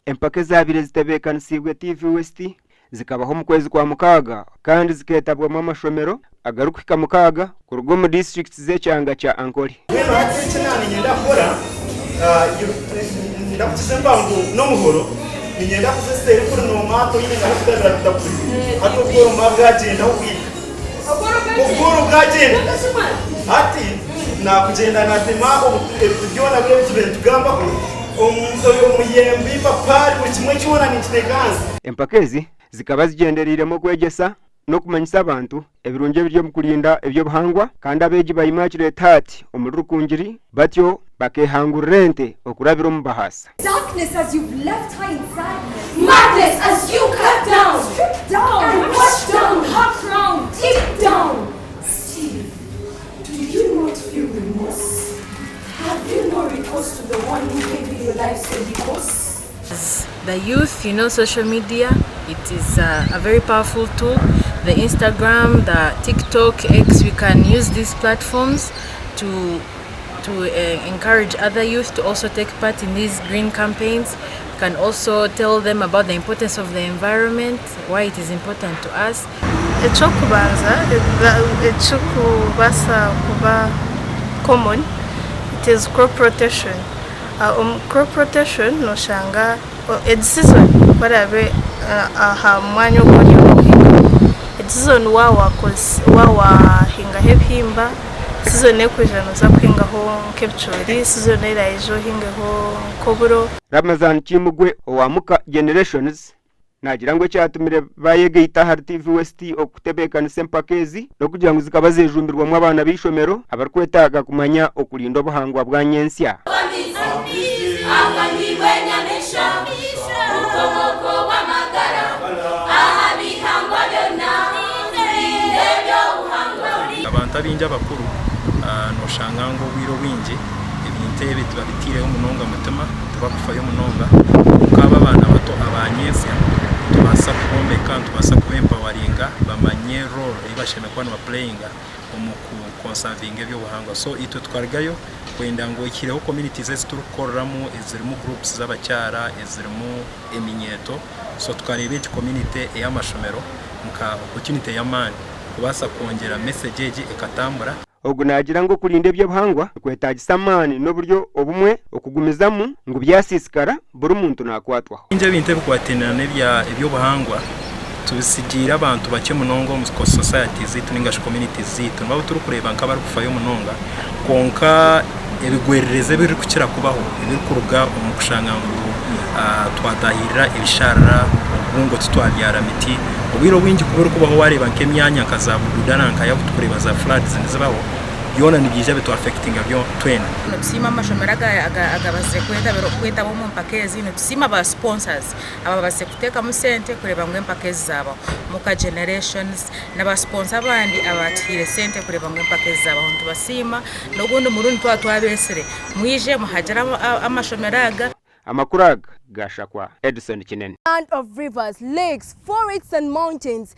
Empaka ezaabaire zitebeekanisiibwe TV West zikabaho omu kwezi kwa mukaaga kandi zikeetabwamu amashomero agarikuhika mukaaga kuruga omu disiturikiti z'ekyanga kya Ankole. Mbwenu hati eki naaba niinyenda kukora, ndakukiza empango n'omuhoro, niinyenda kuza eseeri kuri noomwa toine ngu arikugabira bitakuri. Hati obworo mwa bwagyenda ahu bwika. Obworo bwagyenda. Hati naakugyenda naatema ebiti byona biri ebi tubaire nitugambaho, omuyembe, eipapaari, buri kimwe kyona ninkiteeka ahansi. Empaka ezi zikaba zigyendereiremu okwegyesa n'okumanyisa abantu ebirungi ebiri omu kurinda eby'obuhangwa kandi abeegi ba Immaculate Heart omuri Rukungiri batyo bakeehangurira ente okurabira omu bahaasa. Darkness as you've left her in sadness. Madness as you cut down. Strip down. And wash down her crown deep down. Steve, do you not feel remorse? Have you no recourse to the one who gave you your life's only course? The youth, you know, social media, it is a, a very powerful tool. The Instagram, the TikTok, X, we can use these platforms to encourage other youth to also take part in these green campaigns. We can also tell them about the importance of the environment, why it is important to us. Eky'okubanza ekirikubaasa kuba common, it is crop rotation. Omu crop rotation noshanga egi season ku oraabe aha mwanya ogu ori kuhingaho, egi season waaba waahingaho ebihimba, season erikwija nooza kuhingaho nk'ebicoori, season eraija ohingeho nk'oburo. Ramazan Kimugwe owa Muka Generations naagira ngu ekyatumire baayegaita ahari TV West okutebeekanisa empaka ezi n'okugira ngu zikaba zeejumbirwamu abaana b'eishomero abarikwetaaga kumanya okurinda obuhangwa bwa nyentsya. Abantu abaingi abakuru noshanga ngu obwire obwingi ebintu ebi tibabitaireho munonga mutima, tibakufayo munonga kwonka abo abaana bato aba nyentsya nitubaasa kubombeka, nitubaasa kuba empawaringa bamanye role ei bashemereire kuba niba pureyinga omu ku konsavinga eby'obuhangwa. So itwe tukarugayo kwenda ngu oihireho communities ezi turikukoreramu ezirimu groups z'abakyara, ezirimu eminyeeto, so tukareeba egi community ey'amashomero nka opportunity y'amaani kubaasa kwongyera message egi ekatambura. Ogu naagira ngu okurinda eby'obuhangwa nikwetaagisa amaani n'oburyo obumwe okugumizamu ngu byasiisikara buri muntu naakwatwaho. Bingi ebintu ebikwataine n'eby'obuhangwa tubisigiire abantu bakye munonga omu society zaitu ninga shi communities zaitu nibo abu turikureeba nk'abarikufayo munonga kwonka ebigwererezi ebirikukira kubaho ebirikuruga omu kushanga ngu twatahirira ebisharara obubungo titwabyara miti obwire obwingi ku burikubaho wareeba nk'emyanya nka za Bududa na nka ahu turikureeba za floods nizibaho byona nibiija bitu affectinga twena. Nitusiima amashomero agabasize kwetaba omu mpaka ezi, nitusiima ba sponsors ababasize kuteekamu sente kureeba ngu empaka ezi zaabaho. Muka Generations na ba sponsor abandi abatuhaire sente kureeba ngu empaka ezi zaabaho nitubasiima. N'ogundi murundi twaba twabeetsire mwije muhagire amashomero aga. Amakuru aga gashakwa Edson Kinene. Land of rivers, lakes, forests and mountains.